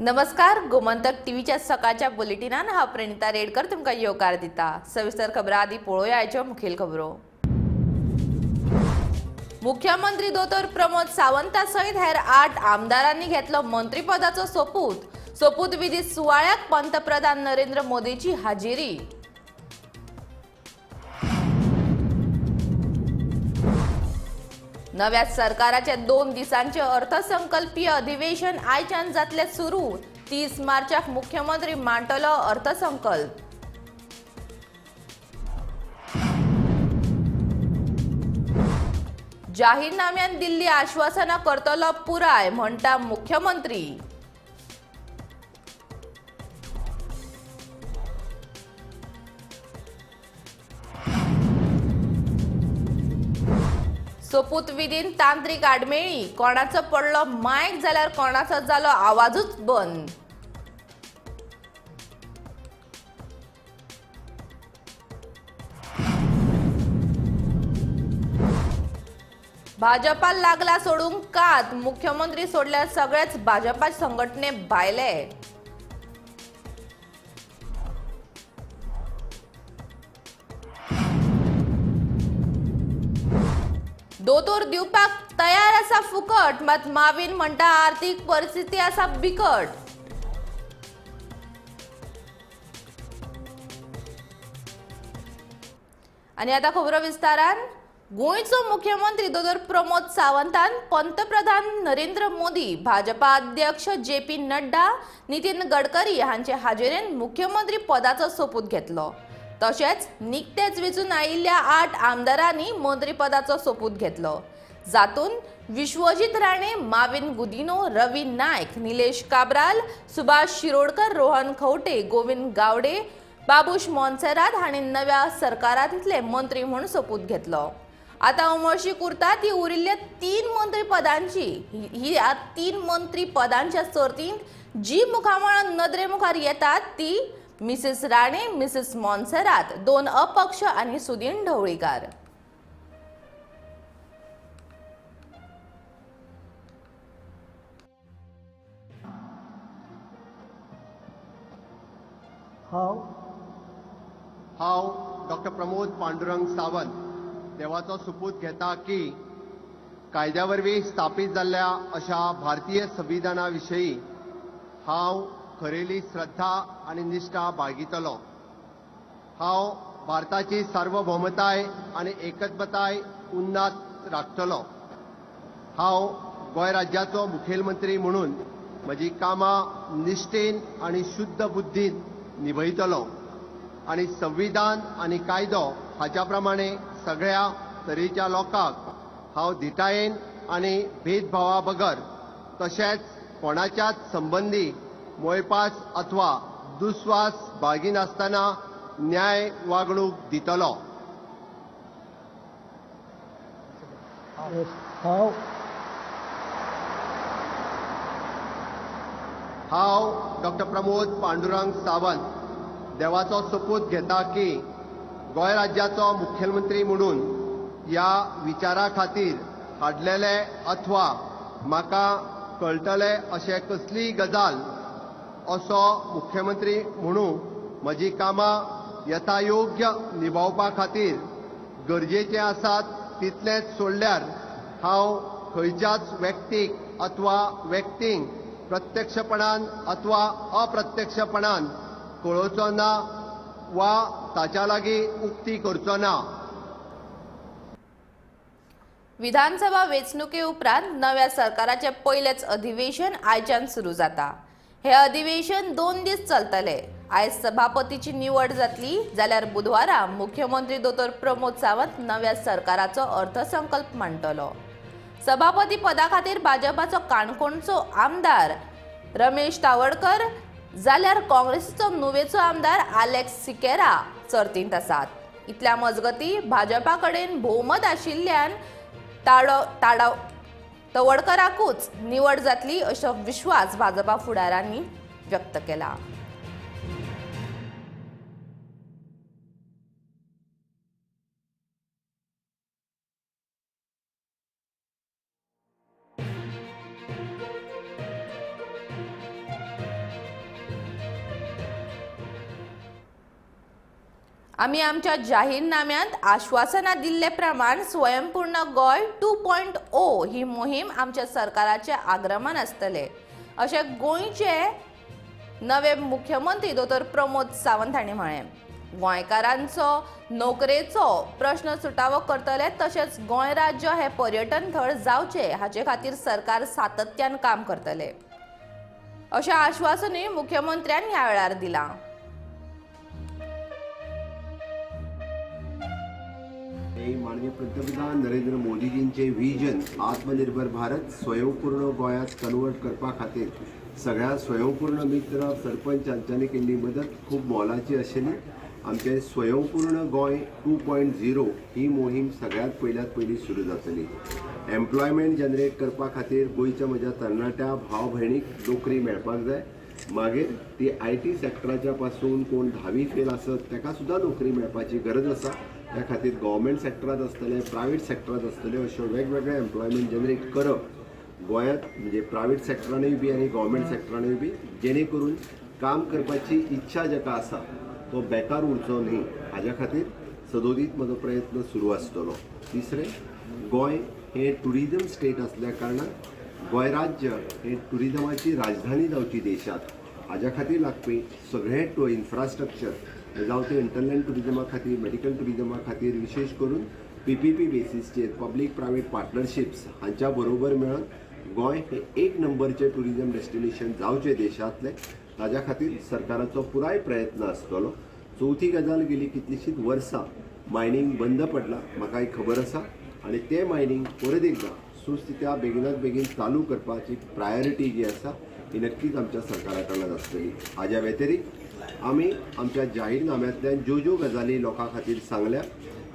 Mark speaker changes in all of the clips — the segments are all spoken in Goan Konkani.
Speaker 1: नमस्कार, गोमंतक टीव्हीच्या सकाळच्या बुलेटिनान हांव प्रणिता रेडकर तुमकां येवकार दिता। सविस्तर खबरां आदी पळोवया आयच्यो मुखेल खबरो। मुख्यमंत्री दोतोर प्रमोद सावंता सयत हेर 8 आमदारांनी घेतलो मंत्रीपदाचो सोपूत। सोपूतविधी सुवाळ्याक पंतप्रधान नरेंद्र मोदीची हाजेरी। नव्या सरकाराचे 2 दिसांचे अर्थसंकल्पीय अधिवेशन आयच्यान जातले सुरू। 30 मार्चाक मुख्यमंत्री मांडटलो अर्थसंकल्प। जाहीरनाम्यान दिल्ली आश्वासना करतलो पुराय म्हणटा मुख्यमंत्री। सोपूतविधीन तांत्रिक आडमेळी, कोणाचो पडलो मायक जाल्यार कोणाचो जालो आवाजूच बंद। भाजपा लागला सोडूंक कात, मुख्यमंत्री सोडल्यार सगळेच भाजपा संघटने भायले। दोतोर दिवपाक तयार आसा फुकट, मात मावीन म्हणटा आर्थिक परिस्थिती आसा बिकट। आनी आतां खबरो विस्तारान। गोंयचो मुख्यमंत्री दोतोर प्रमोद सावंतान पंतप्रधान नरेंद्र मोदी, भाजपा अध्यक्ष जे पी नड्डा, नितीन गडकरी हांचे हाजेरेन मुख्यमंत्री पदाचो सोपूत घेतलो। तशेंच निकतेच वेंचून आयिल्ल्या 8 आमदारांनी मंत्रीपदाचो सोपूत घेतलो, जातूंत विश्वजीत राणे, माविन गुदिनो, रवी नायक, निलेश काब्राल, सुभाष शिरोडकर, रोहन खंवटे, गोविंद गावडे, बाबूश मोन्सेरात हांणी नव्या सरकारांतले मंत्री म्हूण सोपूत घेतलो। आतां उमळशीक उरता ती उरिल्ल्या 3 मंत्रीपदांची। ही 3 मंत्रीपदांच्या सर्तींत जी मुखामळां नदरे मुखार येतात ती मिसेस राणे, मिसेस मोन्सेरात, 2 अपक्ष आनी सुदीन ढवळीकार।
Speaker 2: हांव डॉक्टर प्रमोद पांडुरंग सावंत देवाचो सोपूत घेता की कायद्या वरवीं स्थापीत जाल्ल्या अशा भारतीय संविधाना विशयी हांव खरेली श्रद्धा आनी निष्ठा बाळगितलो। हांव भारताची सार्वभौमताय आनी एकत्मताय उन्नात राखतलो। हांव गोंय राज्याचो मुखेलमंत्री म्हणून म्हजी कामां निष्ठेन आनी शुद्ध बुद्धीन निभयतलो आनी संविधान आनी कायदो हाच्या प्रमाणे सगळ्या तरेच्या लोकांक हांव धिटायेन आनी भेदभावा बगर तशेंच कोणाच्याच संबंदी मोयपास अथवा दुस्वास बाळगिनासतना न्याय वागणूक दितलो। हांव डॉक्टर प्रमोद पांडुरंग सावंत देवाचो सोपूत घेता की गोंय राज्याचो मुखेलमंत्री म्हणून ह्या विचारा खातीर हाडलेले अथवा म्हाका कळटले अशें कसलीय गजाल असो मुख्यमंत्री म्हणून म्हजी कामां यथायोग्य निभावपा खातीर गरजेचें आसात तितलेंच सोडल्यार हांव खंयच्याच व्यक्तीक अथवा व्यक्तींक प्रत्यक्षपणान अथवा अप्रत्यक्षपणान कळोवचो ना वा ताच्या लागीं उक्ती करचो ना।
Speaker 1: विधानसभा वेंचणुके उपरांत नव्या सरकाराचें पयलेंच अधिवेशन आयच्यान सुरू जाता। हे अधिवेशन 2 दीस चलतले। आयज सभापतीची निवड जातली जाल्यार बुधवारा मुख्यमंत्री दोतोर प्रमोद सावंत नव्या सरकाराचो अर्थसंकल्प मांडटलो। सभापती पदा खातीर भाजपाचो काणकोणचो आमदार रमेश तावडकर जाल्यार काँग्रेसीचो नुवेचो आमदार आलेक्स सिकेरा सर्तींत आसात। इतल्या मजगती भाजपा कडेन भोवमत आशिल्ल्यान तवडकराकूच निवड जातली असो विश्वास भाजपा फुडारांनी व्यक्त केला। आमी आमच्या जाहीरनाम्यांत आश्वासनां दिल्ले प्रमाण स्वयंपूर्ण गोंय 2.0 ही मोहीम आमच्या सरकाराचें आग्रमन आसतलें अशें गोंयचे नवे मुख्यमंत्री दोतोर प्रमोद सावंत हांणी म्हळें. गोंयकारांचो नोकरेचो प्रश्न सुटावो करतले तशेंच गोंय राज्य हें पर्यटन थळ जावचें हाचे खातीर सरकार सातत्यान काम करतले अशें आश्वासनूय मुख्यमंत्र्यान ह्या वेळार दिलां.
Speaker 2: माननीय पंतप्रधान नरेंद्र मोदीजींचे विजन आत्मनिर्भर भारत स्वयंपूर्ण गोंयांत कन्वर्ट करपा खातीर सगळ्या स्वयंपूर्ण मित्र सरपंच हांच्यांनी केल्ली मदत खूब मोलाची आशिल्ली. आमचें स्वयंपूर्ण गोंय 2.0 ही मोहीम सगळ्यांत पयल्यात पयली सुरू जातली. एम्प्लॉयमेंट जनरेट करपा खातीर गोंयच्या म्हज्या तरणाट्या भाव भयणीक नोकरी मेळपाक जाय. मागीर ती IT सेक्टराच्या पासून कोण 10वी फेल आसत ताका सुद्दां नोकरी मेळपाची गरज आसा. त्या खातीर गव्हर्मेंट सेक्टरांत आसतले, प्रायवेट सेक्टरांत आसतले अश्यो वेगवेगळे एम्प्लॉयमेंट जनरेट करप गोंयांत, म्हणजे प्रायवेट सेक्टरानूय बी आनी गव्हर्मेंट सेक्टरानूय बी, जेणे करून काम करपाची इच्छा जाका आसा तो बेकार उरचो न्ही हाज्या खातीर सदोदीत म्हजो प्रयत्न सुरू आसतलो. तिसरें, गोंय हें ट्युरिजम स्टेट आसल्या कारणान गोंय राज्य हें ट्युरिजमाची राजधानी जावची देशांत हाज्या खातीर लागपी सगळें इन्फ्रास्ट्रक्चर जावं तें इंटरलँड ट्युरिजमा खातीर, मेडिकल ट्युरिजमा खातीर, विशेष करून पीपीपी बेसीसचेर पब्लीक प्रायवेट पार्टनरशिप्स हांच्या बरोबर मेळून गोंय हें एक नंबरचें ट्युरिजम डेस्टिनेशन जावचें देशांतलें ताज्या खातीर सरकाराचो पुराय प्रयत्न आसतलो. चवथी गजाल, गेली कितलींशींच वर्सां मायनींग बंद पडलां म्हाका एक खबर आसा आनी तें मायनींग परत एकदां सुस्थित्या बेगिनात बेगीन चालू करपाची प्रायोरिटी जी आसा ही नक्कीच आमच्या सरकारा कडल्यान आसतली. हाज्या व्यतिरिक्त आमी आमच्या जाहीरनाम्यांतल्यान ज्यो ज्यो गजाली लोकां खातीर सांगल्या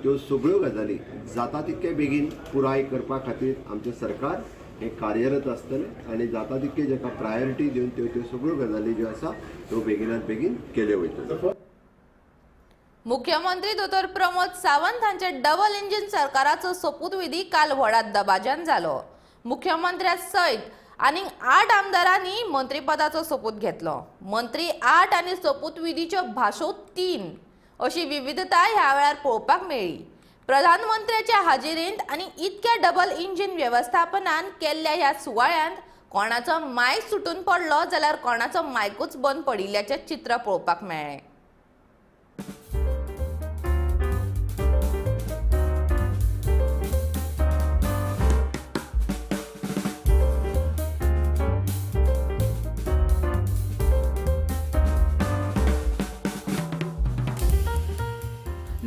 Speaker 2: त्यो सगळ्यो गजाली जाता तितके बेगीन पुराय करपा खातीर आमचें सरकार हें कार्यरत आसतलें आनी जाता तितके जाका प्रायोरिटी दिवन त्यो त्यो सगळ्यो गजाली ज्यो आसा त्यो बेगिनात बेगीन केल्यो वयतल्यो.
Speaker 1: मुख्यमंत्री दोतोर प्रमोद सावंत हांच्या डबल इंजिन सरकाराचो सोपूतविधी काल व्हडा दबाज्यान जालो. मुख्यमंत्र्या सयत आनीक 8 आमदारांनी मंत्रीपदाचो सोपूत घेतलो. मंत्री 8 आनी सोपूतविधीच्यो भाशो 3 अशी विविधताय ह्या वेळार पळोवपाक मेळ्ळी. प्रधानमंत्र्याच्या हाजेरींत आनी इतक्या डबल इंजिन वेवस्थापनान केल्ल्या ह्या सुवाळ्यांत कोणाचो मायक सुटून पडलो जाल्यार कोणाचो मायकूच बंद पडिल्ल्याचें चित्र पळोवपाक मेळ्ळें.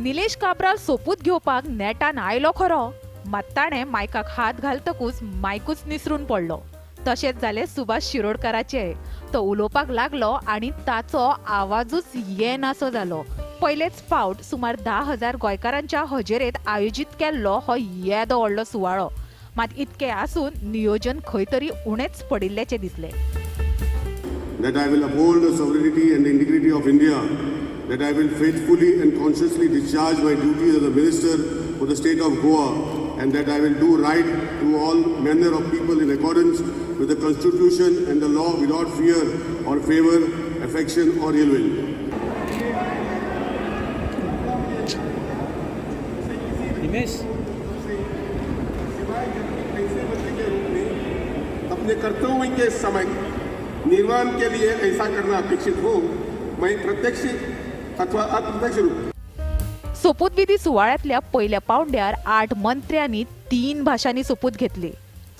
Speaker 3: निलेश काब्राल सोपूत घेवपाक नेटान आयलो खरो, मात ताणें मायकाक हात घालतकूच मायकूच निसरून पडलो. तशेंच जालें सुभाष शिरोडकाराचें. तो उलोवपाक लागलो आनी ताचो आवाजूच येनासो जालो. पयलेच फावट सुमार 10,000 गोंयकारांच्या हजेरेंत आयोजीत केल्लो हो येदो व्हडलो सुवाळो, मात इतकें आसून नियोजन खंय तरी उणेंच पडिल्ल्याचें दिसलें.
Speaker 4: That I will uphold the sovereignty and integrity of India, that I will faithfully and consciously discharge my duties as a minister for the state of Goa, and that I will do right to all manner of people in accordance with the Constitution and the law without fear or favor, affection or ill will.
Speaker 5: अपने कर्तव्य के समय निर्वहन के लिए ऐसा करना अपेक्षित हो, मैं प्रत्यक्ष अथवा अप्रत्यक्ष रूप.
Speaker 3: सोपूतविधी सुवाळ्यांतल्या पयल्या पावंड्यार 8 मंत्र्यांनी 3 भाशांनी सोपूत घेतली.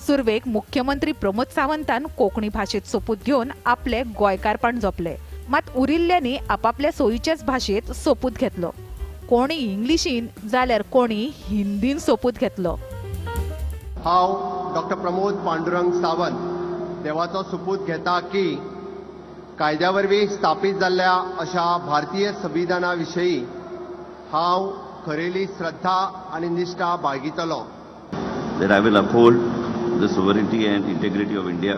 Speaker 3: सुरवेक मुख्यमंत्री प्रमोद सावंतान कोंकणी भाशेंत सोपूत घेवन आपले गोंयकारपण जपले, मात उरिल्ल्यांनी आपापल्या सोयीच्याच भाशेंत सोपूत घेतलो. कोणी इंग्लिशीन जाल्यार कोणी हिंदीन सोपूत घेतलो.
Speaker 2: हांव डॉक्टर प्रमोद पांडुरंग सावंत देवाचो सोपूत घेता की कायद्या वरवीं स्थापीत जाल्ल्या अशा भारतीय संविधाना विशीं हांव खरेली श्रद्धा आनी निष्ठा बाळगितलो.
Speaker 6: That I will uphold the sovereignty and integrity of India,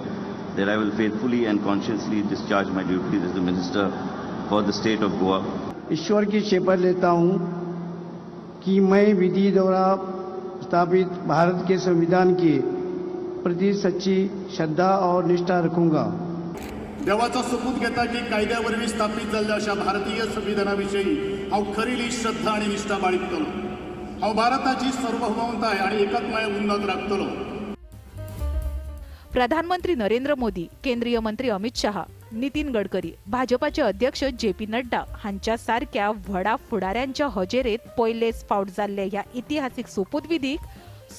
Speaker 6: that I will faithfully and consciously discharge my duties as the minister for the state of Goa.
Speaker 7: ईश्वर की शपथ लेता हूँ कि मैं विधि द्वारा स्थापित भारत के संविधान के प्रति सच्ची श्रद्धा और निष्ठा रखूंगा.
Speaker 8: देवाचो सोपूत घेता की कायद्या वरवीं स्थापीत जाल्ल्या अशा भारतीय संविधाना विशयी हांव खरेली श्रद्धा आनी निश्ठा बाळगतलो. हांव भारताची सार्वभौमताय आनी एकत्माय उन्नत राखतलो.
Speaker 3: प्रधानमंत्री नरेंद्र मोदी, केंद्रीय मंत्री अमित शहा, नितीन गडकरी, भाजपाचे अध्यक्ष जे पी नड्डा हांच्या सारक्या व्हडा फुडाऱ्यांच्या हजेरेत पयलेच फावट जाल्ले ह्या इतिहासीक सोपूतविधीक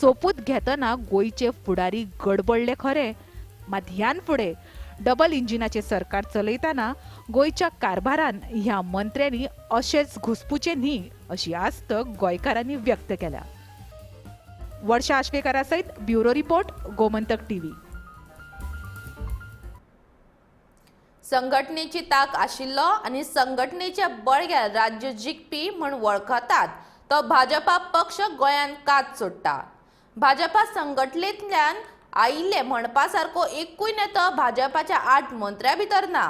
Speaker 3: सोपूत घेतना गोंयचे फुडारी गडबडले खरे, मात ह्यान फुडें डबल इंजिनाचे सरकार चलयतना गोंयच्या कारभारान ह्या मंत्र्यांनी अशेंच घुसपुचें न्ही अशी आस्त गोंयकारांनी व्यक्त केल्या. वर्षा आश्वेकारा सयत ब्युरो रिपोर्ट, गोमंतक टीव्ही.
Speaker 1: संघटनेची ताक आशिल्लो आनी संघटनेच्या बळग्यार राज्य जिखपी म्हूण वळखतात तो भाजपा पक्ष गोंयांत कात सोडटा. भाजपा संघटनेंतल्यान आयिल्ले म्हणपा सारको एकूय नेतो भाजपाच्या 8 मंत्र्यां भितर ना.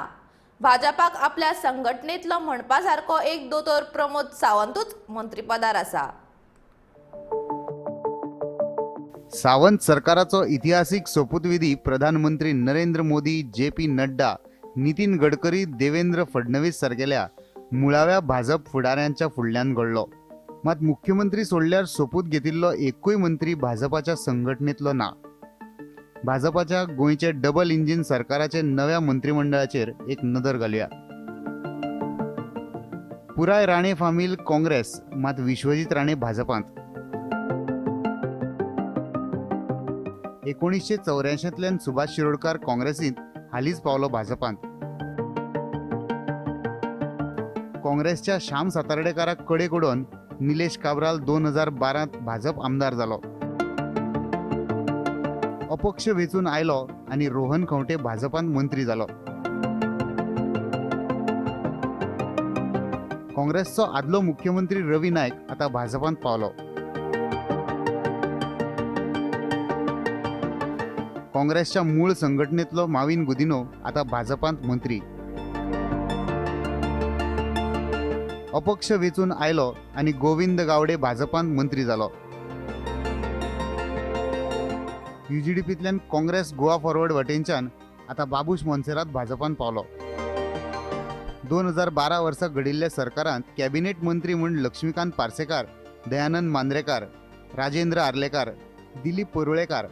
Speaker 1: भाजपाक आपल्या संघटनेंतलो म्हणपा सारको एक दोतोर प्रमोद सावंतूच मंत्रीपदार आसा.
Speaker 9: सावंत सरकाराचो इतिहासीक सोपूतविधी प्रधानमंत्री नरेंद्र मोदी, जे पी नड्डा, नितीन गडकरी, देवेंद्र फडणवीस सारकेल्या मुळाव्या भाजप फुडाऱ्यांच्या फुडल्यान घडलो. मात मुख्यमंत्री सोडल्यार सोपूत घेतिल्लो एकूय मंत्री भाजपाच्या संघटनेतलो ना. भाजपाच्या गोंयचे डबल इंजिन सरकाराचे नव्या मंत्रिमंडळाचेर एक नदर घालुया. पुराय राणे फामील काँग्रेस, मात विश्वजीत राणे भाजपांत. 1984 सुभाष शिरोडकर काँग्रेसींत, हालींच पावलो भाजपांत. काँग्रेसच्या श्याम सातार्डेकाराक कडेक उडोवन निलेश काब्राल 2012 भाजप आमदार जालो. अपक्ष वेंचून आयलो आनी रोहन खंवटे भाजपांत मंत्री जालो. काँग्रेसचो आदलो मुख्यमंत्री रवी नायक आतां भाजपांत पावलो. काँग्रेसच्या मूळ संघटनेतलो माविन गुदिनो आतां भाजपांत मंत्री. अपक्ष वेंचून आयलो आनी गोविंद गावडे भाजपांत मंत्री जालो. युजीडीपींतल्यान काँग्रेस गोवा फॉरवर्ड वटेनच्यान आतां बाबूश मोन्सेरात भाजपांत पावलो. 2012 वर्सा घडिल्ल्या सरकारांत कॅबिनेट मंत्री म्हूण लक्ष्मीकांत पार्सेकार, दयानंद मांद्रेकार, राजेंद्र आर्लेकार, दिलीप परुळेकार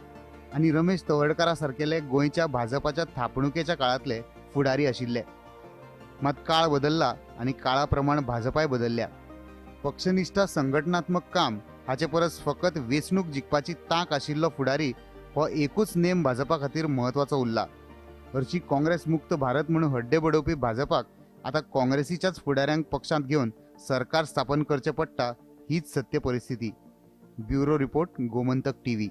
Speaker 9: आनी रमेश तवडकारा सारकेले गोंयच्या भाजपाच्या थापणुकेच्या काळांतले फुडारी आशिल्ले. मात काळ बदलला आनी काळा प्रमाण भाजपाय बदलल्या. पक्षनिश्ठा, संघटनात्मक काम हाचे परस फकत वेंचणूक जिखपाची तांक आशिल्लो फुडारी हो एकूच नेम भाजपा खातीर म्हत्वाचो उरला. हरशी काँग्रेस मुक्त भारत म्हूण हड्डे बडोवपी भाजपाक आतां काँग्रेसीच्याच फुडाऱ्यांक पक्षांत घेवन सरकार स्थापन करचें पडटा, हीच सत्य परिस्थिती. Bureau report, Gomantak TV.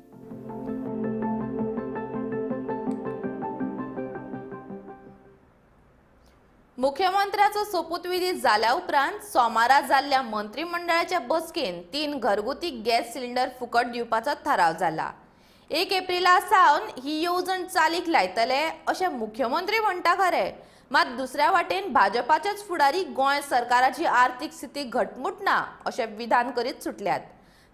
Speaker 1: मुख्यमंत्र्याचो सोपूतविधी जाल्या उपरांत सोमारा जाल्ल्या मंत्रिमंडळाच्या बसकेन 3 घरगुती गॅस सिलिंडर फुकट दिवपाचो थाराव जाला. 1 एप्रिला सावन ही येवजण चालीक लायतले अशें मुख्यमंत्री म्हणटा खरें, मात दुसऱ्या वाटेन भाजपाचेच फुडारी गोंय सरकाराची आर्थीक स्थिती घटमूट ना अशें विधान करीत सुटल्यात.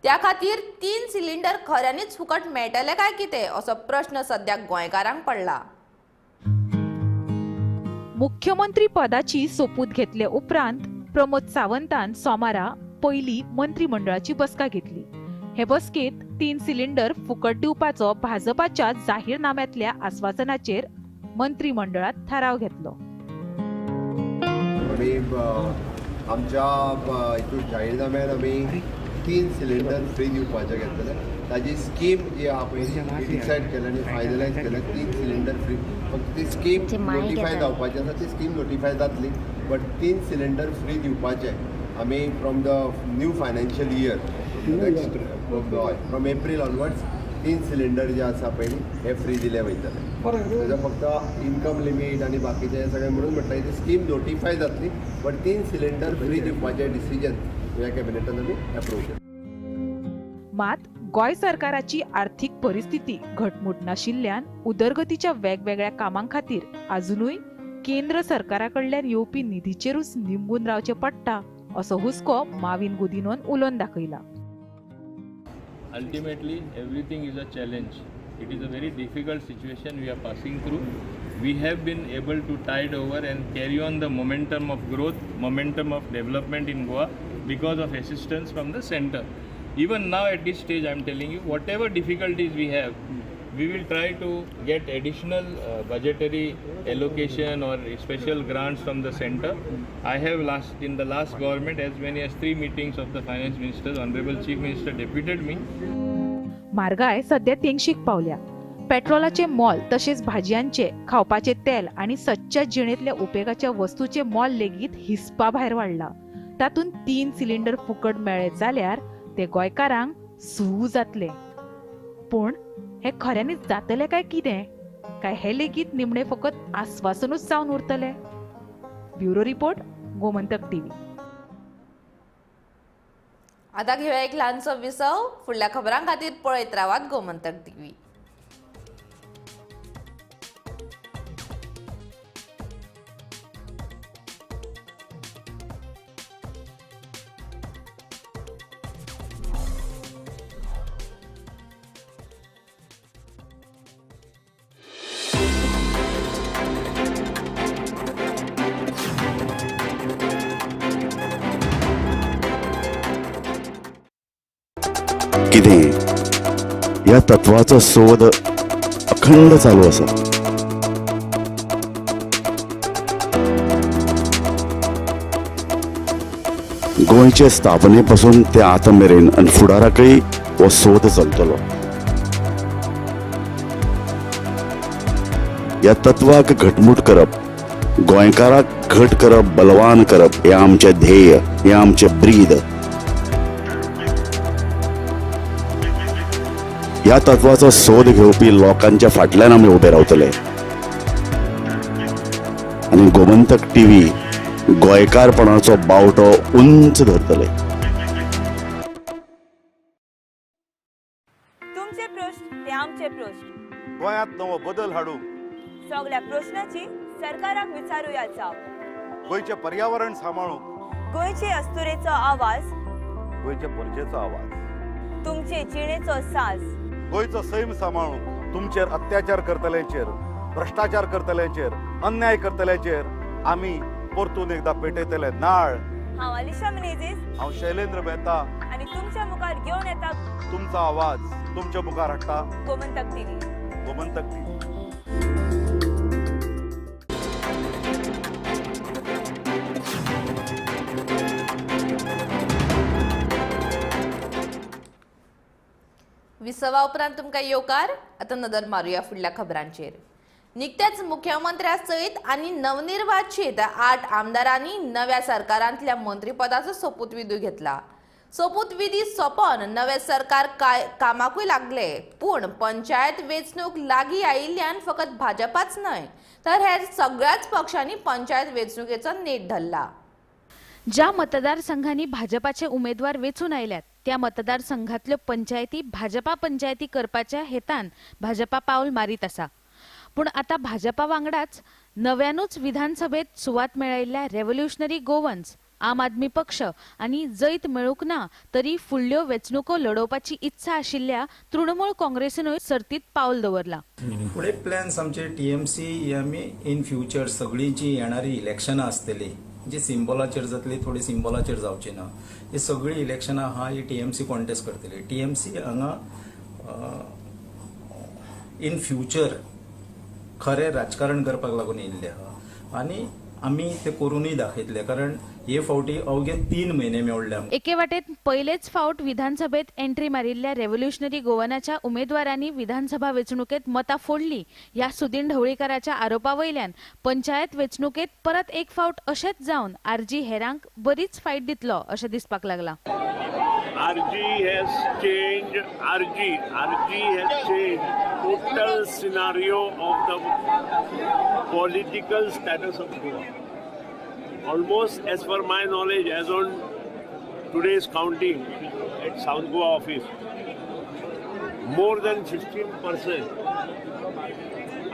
Speaker 1: त्या खातीर 3 सिलिंडर खऱ्यांनीच फुकट मेळटले काय कितें असो प्रश्न सद्या गोंयकारांक पडला.
Speaker 3: मुख्यमंत्री पदाची सोपूत घेतले उपरांत प्रमोद सावंतान सोमारा पयली मंत्रिमंडळाची बसका घेतली. हे बसकेत 3 सिलिंडर फुकट दिवपाचो भाजपाच्या जाहीरनाम्यांतल्या आस्वासनाचेर मंत्रिमंडळात थाराव घेतलो.
Speaker 2: आमी आमच्या हितून जाहीरनाम्यान आमी 3 सिलिंडर फ्री दिवपाचे घेतले. ताजी स्कीम जी आहा पळय डिसायड केल्या आनी फायनलायज केल्या. 3 सिलिंडर फ्री, फक्त ती स्कीम नोटिफाय जावपाची आसा, ती स्कीम नोटिफाय जातली, बट 3 सिलिंडर फ्री दिवपाचे आमी from the new financial year from April onwards 3 cylinder जे आसा पळय हे फ्री दिले वयतले. ताजो फक्त इनकम लिमीट आनी बाकीचें सगळें म्हणून म्हटल्यार ती स्कीम नोटिफाय जातली, बट 3 सिलिंडर फ्री दिवपाचें डिसिजन ह्या कॅबिनेटान आमी अप्रूव केलें.
Speaker 3: मात गोंय सरकाराची आर्थीक परिस्थिती घटमूट नाशिल्ल्यान उदरगतीच्या वेगवेगळ्या कामां खातीर आजुनूय केंद्र सरकारा कडल्यान येवपी निधीचेरूच निंबून रावचें पडटा असो हुस्को माविन गुदिनोन उलोवन दाखयला.
Speaker 10: Ultimately, everything is a challenge. It is a very difficult situation we are passing through. We have been able to tide over and carry on the momentum of growth, momentum of development in Goa because of assistance from the center. Even now at this stage, I am telling you, whatever difficulties we have, we will try to get additional budgetary allocation or special grants from the center. I have in the last government as many as 3 meetings of the finance ministers, Honorable Chief Minister deputed me.
Speaker 3: म्हारगाय सध्या तेंगशीक पावल्या. पेट्रोलाचे मोल तशेंच भाजयांचे, खावपाचे तेल आनी सदच्या जिणेंतल्या उपेगाच्या वस्तूचे मोल लेगीत हिसपा भायर वाडला. तातूंत 3 सिलिंडर फुकट मेळ्ळे जाल्यार ते गोंयकारांक सू जातले. पूण हे खऱ्यांनीच जातले काय कितें, काय हे लेगीत निमणे फकत आस्वासनूच जावन उरतले? Bureau report, Gomantak TV.
Speaker 1: आतां घेवया एक ल्हानसो विसव. फुडल्या खबरां खातीर पळयत रावात गोमंतक टीव्ही.
Speaker 11: कितें ह्या तत्वाचो सोद अखंड चालू आसा. गोंयचे स्थापने पासून ते आतां मेरेन आनी फुडाराकय हो सोद चलतलो. ह्या तत्वाक घटमूट करप, गोंयकाराक घट करप, बलवान करप हें आमचें ध्येय, हें आमचें ब्रीद. ह्या तत्वाचो सोद घेवपी लोकांच्या फाटल्यान आमी उबे रावतले आनी गोमंतक टीव्ही गोंयकारपणाचो बावटो उंच धरतले.
Speaker 12: तुमचे प्रश्न ते आमचे प्रश्न,
Speaker 13: गोंयांत नवो बदल हाडूंक
Speaker 12: सगळ्या प्रश्नाची सरकाराक विचारूया जाप.
Speaker 13: गोंयचें पर्यावरण सांबाळूंक,
Speaker 12: गोंयचे अस्तुरेचो आवाज,
Speaker 13: गोंयचे परजेचो आवाज,
Speaker 12: तुमचे जिणेचो साज,
Speaker 13: गोंयचो सैम सांबाळूंक, तुमचेर अत्याचार करतल्यांचेर, भ्रश्टाचार करतल्यांचेर, अन्याय करतल्यांचेर आमी परतून एकदा पेटयतले नाळ.
Speaker 12: हांव अलिशा मिनेझीस,
Speaker 13: हांव शैलेंद्र मेहता
Speaker 12: आनी तुमच्या मुखार घेवन येता
Speaker 13: तुमचो आवाज, तुमच्या मुखार हाडटा
Speaker 12: गोमंतक टीव्ही.
Speaker 13: गोमंतक टीव्ही.
Speaker 1: विसवा उपरांत तुमकां येवकार. आतां नदर मारुया फुडल्या खबरांचेर. निकत्याच मुख्यमंत्र्या सयत आनी नवनिर्वाचित 8 आमदारांनी नव्या सरकारांतल्या मंत्रीपदाचो सोपूतविधी घेतला. सोपूतविधी सोंपोवन नवें सरकार कामाकूय लागले, पूण पंचायत वेंचणूक लागीं आयिल्ल्यान फकत भाजपाच न्हय तर हेर सगळ्याच पक्षांनी पंचायत वेंचणुकेचो नेट धरला.
Speaker 14: ज्या मतदारसंघांनी भाजपाचे उमेदवार वेंचून आयल्यात त्या मतदारसंघातल्यो पंचायती भाजपा पंचायती करपाच्या हेतान भाजपा पावल मारीत आसा. पूण आतां भाजपा वांगडाच नव्यानूच विधानसभेत सुवात मेळयल्ल्या रेव्होल्युशनरी गोवन्स, आम आदमी पक्ष आनी जैत मेळूंक ना तरी फुडल्यो वेंचणुको लडोवपाची इत्सा आशिल्ल्या तृणमूल काँग्रेसीनूय सर्तीत पावल दवरला.
Speaker 15: फुडें प्लॅन्स आमचे टीएमसी ही आमी इन फ्युचर सगळीं जी येणारी इलेक्शनां आसतली जी सिम्बॉलाचेर जातली, थोडी सिम्बॉलाचेर जावची ना, ही सगळीं इलेक्शनां आहा ही टीएमसी कॉन्टेस्ट करतली. टीएमसी हांगा इन फ्युचर खरें राजकारण करपाक लागून येयल्लें आहा आनी आमी ते करूनय दाखयतले, कारण हे फावटी अवघे 3 म्हयने मेळ्ळे.
Speaker 14: एके वाटेत पयलेच फावट विधानसभेत एंट्री मारिल्ल्या रेव्होल्युशनरी गोवनाच्या उमेदवारांनी विधानसभा वेंचणुकेत मतां फोडली ह्या सुदीन ढवळीकाराच्या आरोपा वयल्यान पंचायत वेंचणुकेत परत एक फावट अशेंच जावन आरजी हेरांक बरीच फायट दितलो अशें दिसपाक लागलां.
Speaker 16: RG has changed, RG has changed total scenario of the political status of Goa. Almost as per my knowledge, as on today's counting at South Goa office, more than 15%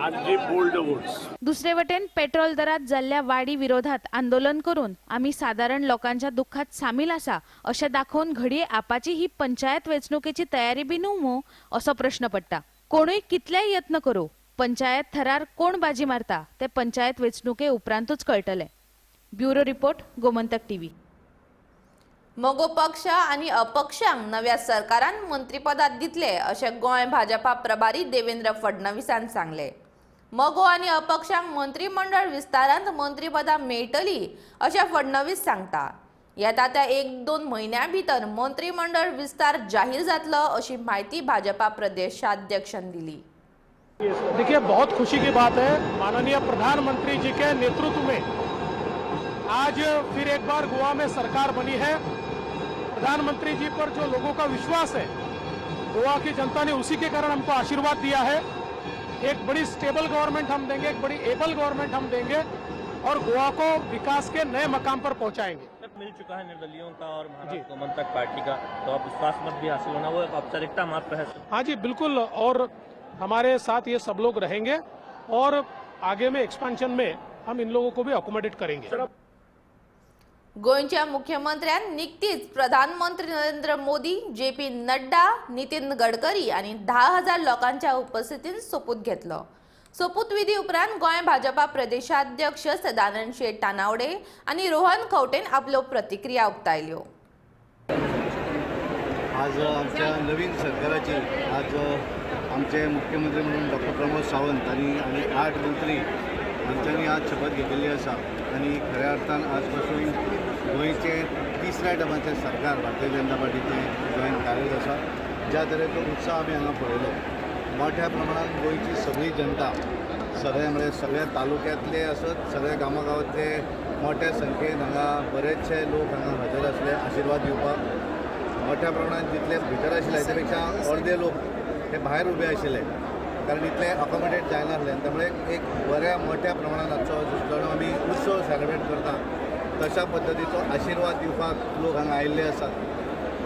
Speaker 16: RG polled the votes.
Speaker 14: दुसरे वटेन पेट्रोल दरात जाल्ल्या वाडी विरोधात आंदोलन करून आमी सादारण लोकांच्या दुःखात सामील आसा अशें दाखोवन घडये आपाची ही पंचायत वेंचणुकेची तयारी बी न्हू मू असो प्रश्न पडटा. कोणूय कितलेय यत्न करूं पंचायत थरार कोण बाजी मारता ते पंचायत वेंचणुके उपरांतूच कळटलें. Bureau report, Gomantak TV.
Speaker 1: मगो पक्ष आनी अपक्षांक नव्या सरकारान मंत्रीपदां दितले अशें गोंय भाजपा प्रभारी देवेंद्र फडणवीसान सांगलें. मगो आनी अपक्षांक मंत्रीमंडळ विस्तारांत मंत्रीपदां मेळटली अशें फडणवीस सांगता. येता त्या 1-2 म्हयन्यां भितर मंत्रीमंडळ विस्तार जाहीर जातलो अशी म्हायती भाजपा प्रदेशाध्यक्षान दिली.
Speaker 17: देखिए, बहुत खुशी की बात है, माननीय प्रधानमंत्री जी के नेतृत्व में आज फिर एक बार गोवा में सरकार बनी है. प्रधानमंत्री जी पर जो लोगों का विश्वास है, गोवा की जनता ने उसी के कारण हमको आशीर्वाद दिया है. एक बड़ी स्टेबल गवर्नमेंट हम देंगे, एक बड़ी एबल गवर्नमेंट हम देंगे और गोवा को विकास के नए मकाम पर पहुंचाएंगे.
Speaker 18: मिल चुका है निर्दलियों का और महाराष्ट्र गोमंतक पार्टी का, तो अब विश्वास मत भी हासिल होना वो एक औपचारिकता मात्र है.
Speaker 17: हाँ जी बिल्कुल, और हमारे साथ ये सब लोग रहेंगे और आगे में एक्सपेंशन में हम इन लोगों को भी अकोमोडेट करेंगे.
Speaker 1: गोंयच्या मुख्यमंत्र्यान निकतीच प्रधानमंत्री नरेंद्र मोदी, जे पी नड्डा, नितीन गडकरी आनी 10,000 लोकांच्या उपस्थितीन सोपूत घेतलो. सोपूतविधी उपरांत गोंय भाजपा प्रदेशाध्यक्ष सदानंद शेट तानावडे आनी रोहन खंवटेन आपल्यो प्रतिक्रिया उक्तायल्यो.
Speaker 19: आज आमच्या नवीन सरकाराची आज आमचे मुख्यमंत्री म्हणून डॉक्टर प्रमोद सावंत आनी 8 मंत्री हांच्यांनी आज शपथ घेतिल्ली आसा आनी खऱ्या अर्थान आजपासून गोंयचें तिसऱ्या टर्माचें सरकार भारतीय जनता पार्टीचें गोंयांत कार्यरत आसा. ज्या तरेचो उत्साह आमी हांगा पळयलो, मोठ्या प्रमाणात गोंयची सगळी जनता, सगळे म्हळ्यार सगळ्या तालुक्यांतले आसत, सगळ्या गांवागांवांतले मोठ्या संख्येन हांगा बरेचशे लोक हांगा हजर आसले आशिर्वाद दिवपाक. मोठ्या प्रमाणात जितले भितर आशिल्ले ताचे पेक्षा अर्दे लोक हे भायर उबे आशिल्ले, कारण इतले अकोमोडेट जायनासले. त्यामुळे एक बऱ्या मोठ्या प्रमाणात आजचो जणू आमी उत्सव सेलिब्रेट करता तशा पद्दतीचो आशिर्वाद दिवपाक लोक हांगा आयिल्ले आसात.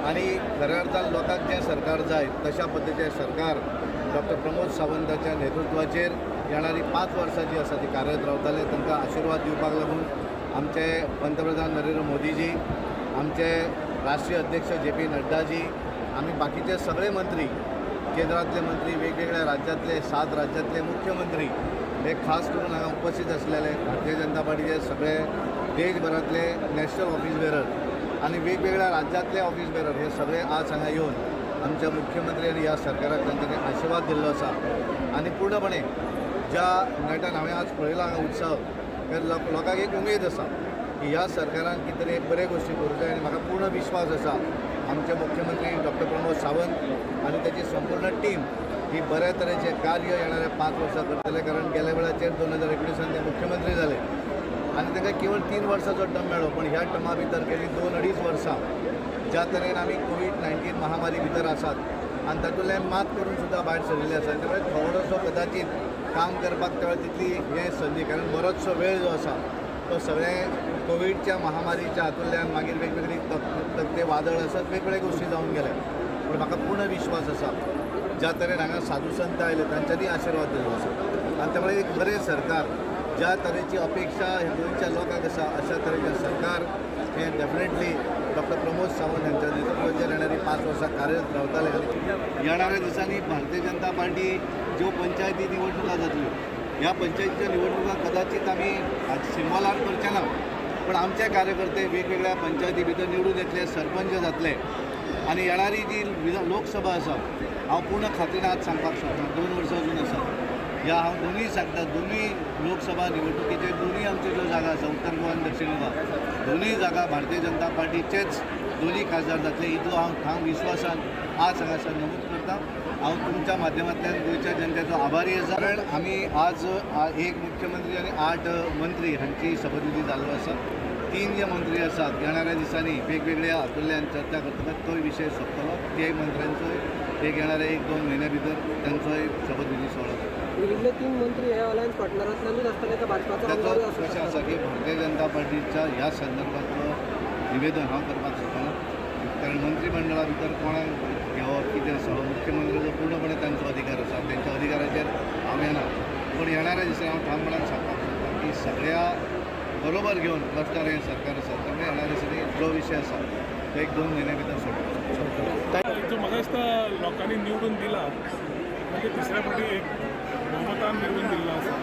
Speaker 19: आनी खऱ्या अर्थान लोकांक जें सरकार जाय तशा पद्दतीचें सरकार डॉक्टर प्रमोद सावंताच्या नेतृत्वाचेर येणारी 5 वर्सां जी आसा ती कार्यरत रावताले. तांकां आशिर्वाद दिवपाक लागून आमचे पंतप्रधान नरेंद्र मोदीजी, आमचे राष्ट्रीय अध्यक्ष जे पी नड्डाजी, आमी बाकीचे सगळे मंत्री, केंद्रातले मंत्री, वेगवेगळ्या राज्यातले 7 राज्यातले मुख्यमंत्री हे खास करून हांगा उपस्थित आसलेले, भारतीय जनता पार्टीचे सगळे देशभरातले नॅशनल ऑफिस बेरर आनी वेगवेगळ्या राज्यातले ऑफिस बेरर हे सगळे आज हांगा येवन आमच्या मुख्यमंत्री आनी ह्या सरकाराक तांच्यांनी आशिर्वाद दिल्लो आसा. आनी पूर्णपणे ज्या नेटान हांवें आज पळयला हांगा उत्सव, लोकांक एक उमेद आसा की ह्या सरकारान कितें तरी एक बरे गोश्टी करूंक जाय. आनी म्हाका पूर्ण विश्वास आसा आमचे मुख्यमंत्री डॉक्टर प्रमोद सावंत आनी ताची संपूर्ण टीम ही बऱ्या तरेचें कार्य येणाऱ्या 5 वर्सां करतले. कारण गेल्या वेळाचेर 2019 ते मुख्यमंत्री जाले आनी तांकां केवळ 3 वर्सांचो टर्म मेळ्ळो, पण ह्या टर्मा भितर गेली 2-2.5 वर्सां ज्या तरेन आमी कोवीड-19 महामारी भितर आसात आनी तातूंतल्यान मात करून सुद्दां भायर सरिल्ले आसा. त्यामुळे थोडोसो कदाचित काम करपाक त्या वेळार तितली हें संदी, कारण बरोचसो वेळ जो आसा तो सगळें कोविडच्या महामारीच्या हातूंतल्यान मागीर वेगवेगळी तकते वादळ आसत वेगवेगळे गोश्टी जावन गेले. पूण म्हाका पूर्ण विश्वास आसा ज्या तरेन हांगा साधू संत आयले तांच्यांनी आशिर्वाद दिल्लो आसा आनी त्यामुळे एक बरें सरकार, ज्या तरेची अपेक्षा ह्या गोंयच्या लोकांक आसा अशा तरेचें सरकार हें डेफिनेटली डॉक्टर प्रमोद सावंत हांच्या नेतृत्वाचेर येणारी 5 वर्सां कार्यरत रावताले. येणाऱ्या दिसांनी भारतीय जनता पार्टी ज्यो पंचायती निवडणुका जातल्यो ह्या पंचायतीच्या निवडणुका कदाचित आमी सिंबॉलान करचे ना, पण आमचे कार्यकर्ते वेगवेगळ्या पंचायती भितर निवडून येतले, सरपंच जातले आनी येणारी जी लोकसभा आसा हांव पूर्ण खात्रीन आज सांगपाक शकता 2 वर्सां अजून आसा, ह्या हांव दोनूय सांगता, दोनूय लोकसभा निवडणुकीचे दोनूय आमच्यो ज्यो जागा आसा उत्तर गोवा आनी दक्षिण गोवा, दोनूय जागा भारतीय जनता पार्टीचेच दोनूय खासदार जातले इतलो हांव ठाम विश्वासान आज हांगासर नमूद करता. हांव तुमच्या माध्यमांतल्यान गोंयच्या जनतेचो आभारी आसा, कारण आमी आज 1 मुख्यमंत्री आनी 8 मंत्री हांची शपथविधी जाल्लो आसा. 3 जे मंत्री आसात येणाऱ्या दिसांनी वेगवेगळ्या हातूंतल्यान चर्चा करतकच तोय विशय सोंपतलो. ते मंत्र्यांचोय एक येणाऱ्या 1-2 म्हयन्या भितर तांचोय शपथविधी सुवाळो जातलो.
Speaker 20: उरिल्ले 3 मंत्री हे अलायन्स पार्टनरांतल्यानूच आसतले का भाजपाचो?
Speaker 19: ताचो कशें आसा की भारतीय जनता पार्टीच्या ह्या संदर्भांतलो निवेदन हांव करपाक शकना, कारण मंत्रिमंडळा भितर कोणाक घेवप कितें आसा हो मुख्यमंत्र्याचो पूर्णपणे तांचो अधिकार आसा, तांच्या अधिकाराचेर हांव येना. पूण येणाऱ्या दिसांनी हांव ठामपणान सांगपाक शकता की सगळ्या बरोबर घेवन बसणार हें सरकार आसा, त्यामुळे येणाऱ्या दिसांनी जो विशय आसा तो 1-2 म्हयन्या भितर सोडटलो.
Speaker 21: जो म्हाका दिसता लोकांनी निवडून दिला म्हणजे तिसऱ्या फावटी एक बहुमतान निवडून दिल्लो आसा.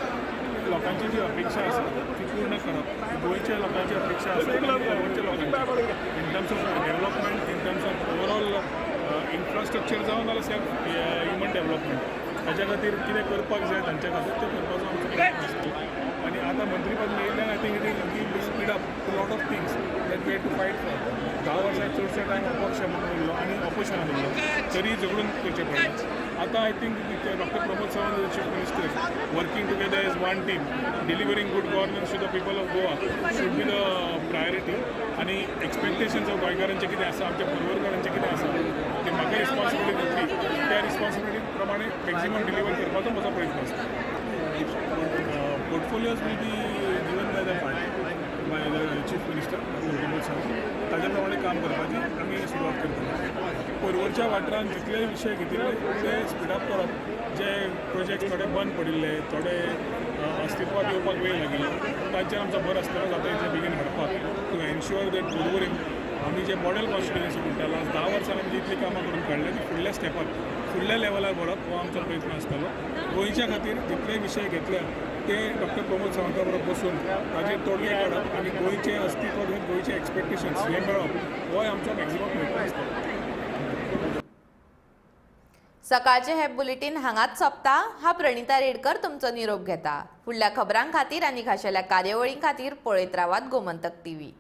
Speaker 21: लोकांची जी अपेक्षा आसा ती पूर्ण करप, गोंयच्या लोकांची अपेक्षा आसा, गोंयच्या लोकांची in terms of development, in terms of overall infrastructure जावं नाल्यार सेल्फ ह्युमन डेवलपमेंट, ताच्या खातीर कितें करपाक जाय तांच्या खातीर तें करपाचो आमचो प्रयत्न आसतलो. आनी आतां मंत्रीपद मेळिल्ल्यान I think it will give speed up to lot of things that we have to fight for. 10 वर्सां चडसो टायम अपक्ष म्हणून उरलो आनी ऑपोजिशनान उरलो तरी झगडून करचें पडलें. आतां I think doctor Pramod Sawant as chief minister working together as one team, delivering good governance to the people of Goa should be the priority. आनी एक्सपेक्टेशन्स ऑफ गोंयकारांचें कितें आसा, आमच्या पर्वरकारांचें कितें आसा, ते म्हाका रिस्पॉन्सिबिलिटी दितली, त्या रिस्पॉन्सिबिलिटी प्रमाणे मॅक्झिमम डिलिव्हर करपाचो म्हजो प्रयत्न आसता. Portfolios will be given by the party, by the chief minister doctor Pramod Sawant, ताज्या प्रमाणे काम करपाची आमी सुरवात करतले. पर्वरच्या वाठारांत जितले विशय घेतिल्ले ते स्पिडअप करप, जे प्रोजेक्ट थोडे बंद पडिल्ले, थोडे अस्तित्वात येवपाक वेळ लागिल्लो, तांचेर आमचो भर आसतलो जाता इतले बेगीन हाडपाक, टू एन्श्युअर that पर्वरीन आमी जे मॉडेल कॉन्स्टिट्युएन्सी म्हणटा, लास्ट 10 वर्सांनी आमी जितलीं कामां करून काडल्या ती फुडल्या स्टेपार, फुडल्या लेवलार व्हरप हो आमचो प्रयत्न आसतलो. गोंयच्या खातीर जितले विशय घेतल्या ते डॉक्टर प्रमोद सावंता बरोबर बसून ताजेर तोडगे काडप आनी गोंयचें अस्तित्व घेवन गोंयचे एक्सपेक्टेशन्स हें मेळप होय आमचो मॅक्झिमम प्रयत्न आसतलो.
Speaker 1: सकाळचें हें बुलेटीन हांगाच सोंपता. हा प्रणिता रेडकर तुमचो निरोप घेता. फुडल्या खबरां खातीर आनी खाशेल्या कार्यावळीं खातीर पळयत रावात गोमंतक टीव्ही.